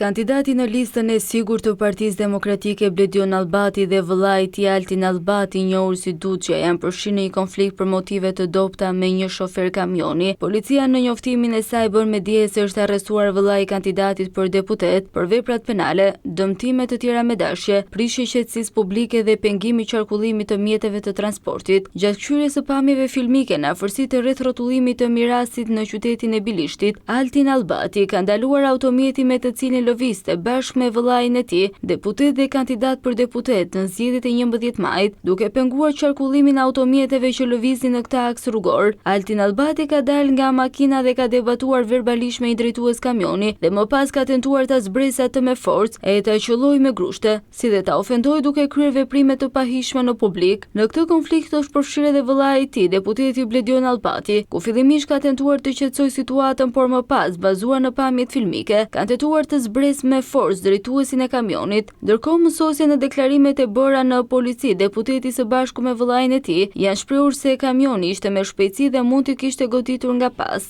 Kandidati në listën e sigurt të Partisë Demokratike Bledion Nallbati dhe vëllai i tij Altin Nallbati, i njohur si Duçja, janë përfshirë në një konflikt për motive të dobëta me një shofer kamioni. Policia në njoftimin e saj bën me dije se është arrestuar vëllai i kandidatit për deputet për veprat penale, dëmtime të tjera me dashje, prishje e qetësisë publike dhe pengim i qarkullimit të mjeteve të transportit. Gjatë këqyrjes së pamjeve filmike në afërsi të rrethrrotullimit të Mirasit në qytetin e Bilishtit, Altin Nallbati ka ndaluar automjetin me të cilin lëvizte bashkë me vëllain e tij, deputet dhe kandidat për deputet në zgjedhjet e 11 majit, duke penguar qarkullimin e automjeteve që lëviznin në këtë aks rrugor. Altin Nallbati ka dalë nga makina dhe ka debatuar verbalisht me një drejtues kamioni dhe më pas ka tentuar ta zbresë atë me forcë e ta qëllojë me grushte. si dhe ta ofendojë duke kryer veprime të pahijshme në publik. Në këtë konflikt është përfshirë edhe vëllai i tij, deputeti Bledion Nallbati, ku fillimisht ka tentuar të qetësojë situatën por më pas, bazuar në pamjet filmike, ka tentuar të zbresë me forcë drejtuesin e kamionit. Ndërkohë mësohet se në deklarimet e bëra në polici, deputeti së bashku me vëllain e tij janë shprehur se kamioni ishte me shpejtësi dhe mund t'i kishte goditur nga pas.